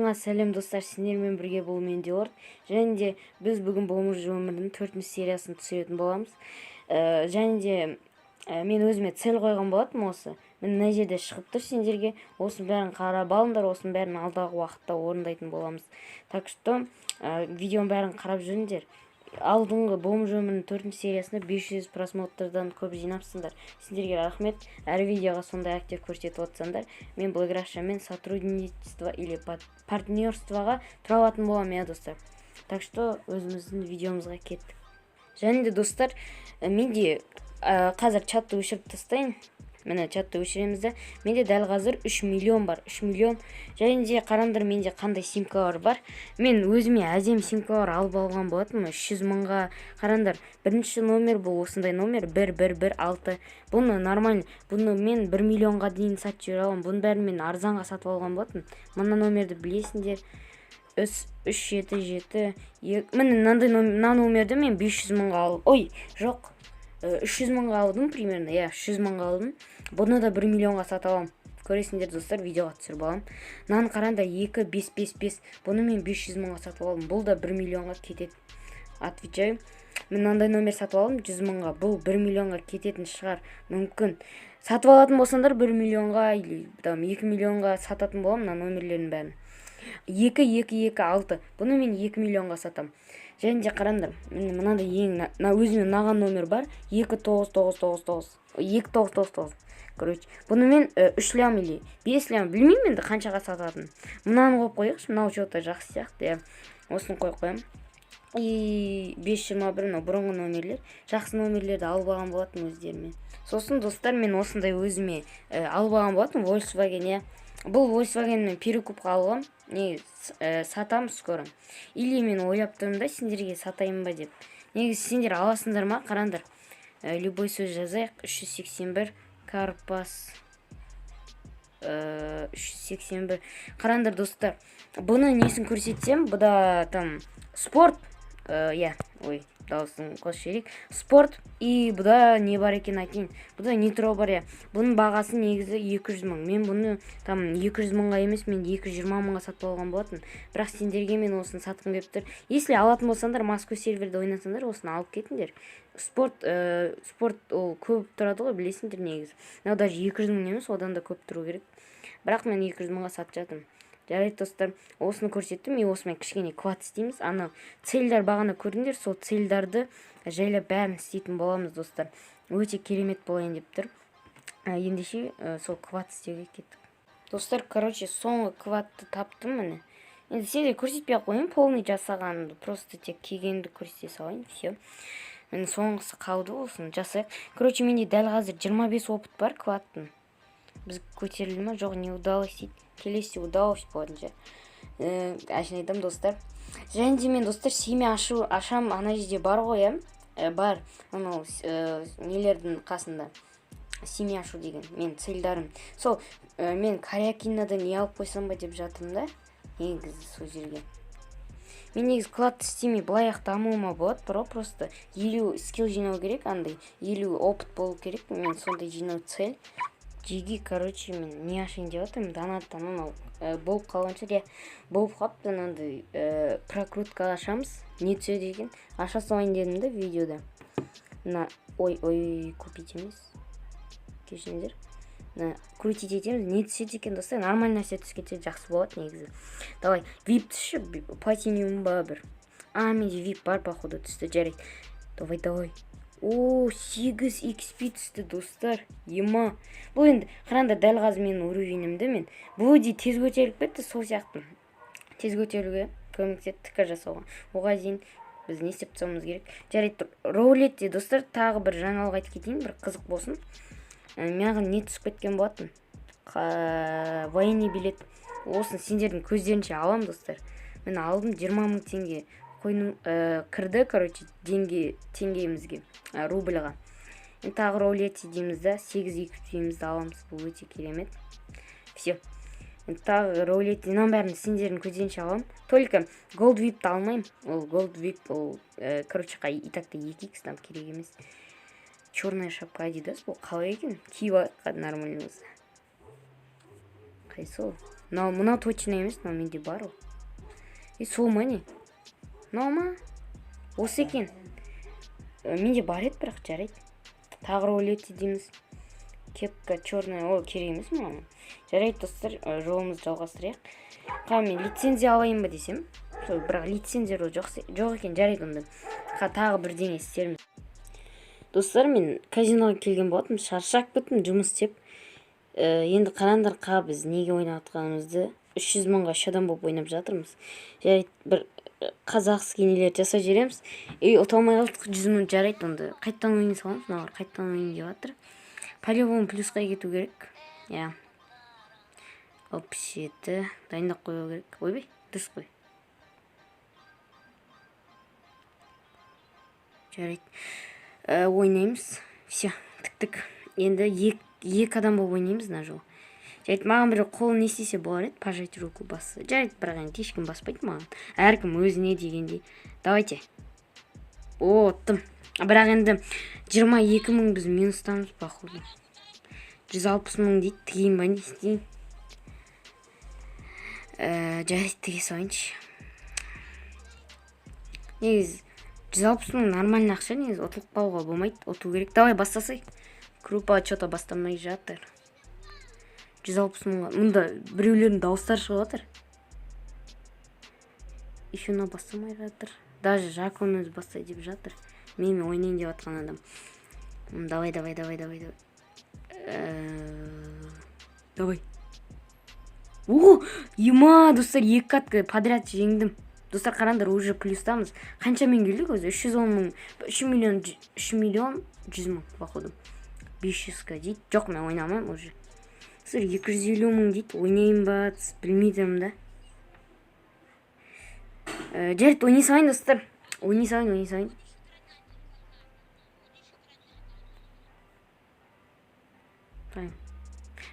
Барлықтарыңа сәлем, достар! Сендермен бірге бұл мен, Диорд. Және де біз бүгін бомж өмірінің төртінші сериясын түсіретін боламыз. Және де мен өзіме цель қойған болатынмын. Осы міне, мына жерде шығып тұр сендерге. Осының бәрін қарап алыңдар, осының бәрін алдағы уақытта орындайтын боламыз. Так что видеоның бәрін қарап жүріңдер. Алдыңғы бомж өмірінің төртінші сериясында 500 просмотрдан көп жинапсыңдар, сендерге рахмет. Әр видеоға сондай актив көрсетіп отырсаңдар, мен Блэк сотрудничество или партнерствоға тұра алатын боламын, иә, достар. Так что өзіміздің видеомызға кеттік. Және де, достар, менде қазір чатты өшіріп тастайын. Міне, чатты өшіреміз да. Менде дәл қазір 3 миллион бар, 3 миллион. Және де қараңдар, менде қандай симкалар бар. Мен өзіме әдемі симкалар алып алған болатынмын 300 мыңға. Қараңдар, бірінші номер бұл осындай номер, 1116. Бұны нормально, бұны мен 1 миллионға дейін сатып жібере аламын. Бұның бәрін мен арзанға сатып алған болатынмын. Мына номерді білесіңдер, 3 3 7 7. Міне, мынандай, мына номерді мен 500 мыңға алып, ой, жоқ, 300 мыңға алдым примерно, иә, 300 мыңға алдым. Бұны да 1 миллионға сата аламын, көресіңдер, достар, видеоға түсіріп аламын. Мынаны қараңдар, 2 5 5 5. Бұны мен 500 мыңға сатып алдым. Бұл да 1 миллионға кетеді, отвечаю. Мен мынандай номер сатып алдым 100 мыңға. Бұл 1 миллионға кететін шығар, мүмкін. Сатып алатын болсаңдар, 1 миллионға или там 2 миллионға сататын боламын мына номерлердің бәрін. 2 2 2 6, бұны мен 2 миллионға сатамын. Және де қараңдар, міне, мынандай ең мына өзіме ұнаған номер бар, 2 9 9 9 9, 2 9 9 9. Короче, бұны мен 3 лям или 5 лям, білмеймін енді қаншаға сататынын. Мынаны қойып қояйықшы, мынау че то жақсы сияқты, иә, осыны қойып қоямын. И 5 21, мынау бұрынғы номерлер. Жақсы номерлерді алып алған болатынмын өздеріме. Сосын, достар, мен осындай өзіме алып алған болатынмын Volkswagen, иә. Бұл Volkswagen мен перекупқа алғам не, сатамын скоро. Или мен ойлап тұрмын да, сендерге сатайын ба деп. Негізі сендер аласыңдар ма? Қараңдар, любой сөз жазайық. 381 Карпас, 381. Қараңдар, достар, бұны несін көрсетсем, бұда там спорт, иә, ой, дауысын қосып жіберейік. Спорт. И бұда не бар екенін айтайын. Бұда нитро бар, иә. Бұның бағасы негізі 200 мың. Мен бұны там 200 мыңға емес, мен 220 мыңға сатып алған болатын. Бірақ сендерге мен осыны сатқым келіп тұр. Если алатын болсаңдар, Москва серверде ойнасаңдар, осыны алып кетіңдер. Спорт, спорт ол көп тұрады ғой, білесіңдер негізі. Мынау даже 200 мың емес, одан да көп тұру керек, бірақ мен 200 мыңға сатып жатырмын. Жарайды, достар, осыны көрсеттім. И осымен кішкене квад істейміз. Ана цельдар бағана көрдіңдер, сол цельдарды жайлап бәрін істейтін боламыз, достар. Өте керемет болайын деп тұр. Ендеше сол квад істеуге кеттік, достар. Короче, соңғы квадты таптым, міне. Енді сендер көрсетпей ақ қояйын полный жасағанымды, просто тек кигенді көрсете салайын. Все, міне, соңғысы қалды, осыны жасайық. Короче, менде дәл қазір 25 опыт бар квадтың. Біз көтерілді ма? Жоқ, не удалось дейді. Келесі удалось болатын шығар. Әшейін айтамын, достар. Және де мен, достар, семья ашу ашам. Ана жерде бар ғой, иә, бар, анау нелердің қасында семья ашу деген. Мен цельдарым сол, мен Карякинада не алып қойсам ба деп жатырмын да. Негізі сол жерге мен негізі кладты істемей, былай ақ дамуыма болады бірақ просто 50 скилл жинау керек, андай 50 опыт болу керек. Мен сондай жинау цель жеге. Короче, мен не ашайын деп жатырмын? Донаттан анау болып қалған шығар, иә, болып қалыпты. Анандай прокрутка ашамыз, не түседі екен, аша салайын дедім да видеода. Мына, ой, ой, купить емес, кешіріңдер. Мына крутить етеміз, не түседі екен, достар? Нормальный нәрсе түсіп кетсе, жақсы болады негізі. Давай, вип түсші, платиниум ба бір. А, менде вип бар, походу, түсті. Жарайды, давай, давай. О, 8 XP түсті, достар, ема. Бұл енді, қараңдар, дәл қазір менің уровенімді мен вроде тез көтеріліп кетті. Сол сияқты тез көтеруге көмектеседі ТК жасауға. Оған дейін біз не істеп тастауымыз керек? Жарайды, рулетте, достар, тағы бір жаңалық айтып кетейін, бір қызық болсын. Маған не түсіп кеткен болатын? Военный билет. Осыны сендердің көздерінше аламын, достар. Мен алдым, 20 000 теңге қойным, кірді, короче, деньги теңгемізге, рубльға. Енді тағы рулетте дейміз да, 8 XP-мізді аламыз. Бұл өте керемет. Все, енді тағы рулетте. Мынаның бәрін сендердің көздерінше аламын, только голд випті алмаймын. Ол голд вип ол, короче, и так то 2 икс там керек емес. Черная шапка Адидас, бұл қалай екен? Киіп алайық, нормально болса. Қайсы ол? Мынау точно емес, мынау менде бар ол. И сол ма не? Мынау ма? Осы екен. Менде бар еді, бірақ жарайды. Тағы рулетте дейміз. Кепка черная, ол керек емес маған. Жарайды, достар, жолымызды жалғастырайық. Қа, мен лицензия алайын ба десем, сол, бірақ лицензия жоқ екен, жарайды онда. Қа, тағы бірдеңе істерміз. Достар, мен казиноға келген болатынмын, шаршап кеттім жұмыс істеп. Енді қараңдар, қа, біз неге ойнап жатқанымызды. 300 мыңға 3 адам болып ойнап жатырмыз. Жарайды, бір қазақский нелер жасап жібереміз. И ұта алмай қалдық, 100 мың, жарайды онда. Қайтадан ойнай саламыз, мыналар қайтадан ойнайын деп жатыр. По-любому плюсқа кету керек. Иә. 67 дайындап қою керек. Ойбай, дұрыс қой. Жарайды. Ойнаймыз. Всё, тіктік. Енді екі адам болып ойнаймыз мына жолы. Жарайды, маған біреу қолын не істесе болар еді, пожать руку басса. Жарайды, бірақ енді ешкім баспайды маған. Әркім өзіне дегендей. Давайте. О, ұттым. Бірақ енді 22 мың біз минустамыз, походу. 160 мың дейді, тігейін ба, не істейін? Жарайды, тіге салайыншы. Негізі 160 мың нормальный ақша, негізі ұтылып қалуға болмайды, ұту керек. Давай бастасай. Крупа чё-то бастамай жатыр. 160 мыңға. Мұнда біреулердің дауыстары шығып жатыр. Еще мынау бастамай жатыр. Даже Жакон өзі бастай деп жатыр. Менімен ойнайын деп жатқан адам. Давай, давай, давай, давай, давай. Давай. О, ема, достар, екі катка подряд жеңдім. Достар, қараңдар, уже плюстамыз. Қаншамен келдік өзі? Үш жүз он мың, үш миллион, үш миллион жүз мың, походу. Бес жүзге дейді. Жоқ, мен ойнамаймын уже. Достар, 250 мың дейді. Ойнайын ба, білмей тұрмын да. Жарайды, ойнай салайын, достар. Ойнай салайын, ойнай салайын.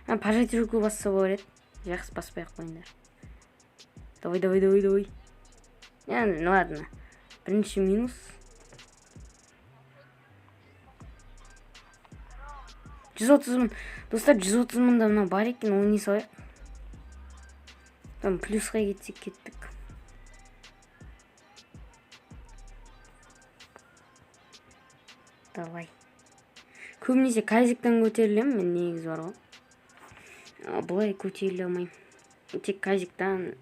А, пожать руку басса болар еді. Жақсы, баспай ақ қойыңдар. Давай, давай, давай, давай. Ну ладно. Бірінші минус. 130 мың. Достар, 130 мыңда мынау бар екен, ойнай салайық. Там плюсқа кетсек кеттік. Давай. Көбінесе казиктан көтерілемін мен негізі бар ғой. Былай көтеріле алмаймын. Тек казиктан,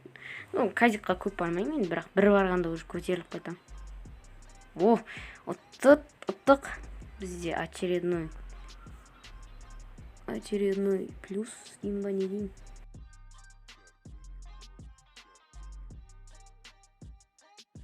ну, казикқа көп бармаймын енді, бірақ бір барғанда уже көтеріліп қайтамын. О, ұттық, ұттық. Бізде очередной плюс деймін ба, не деймін.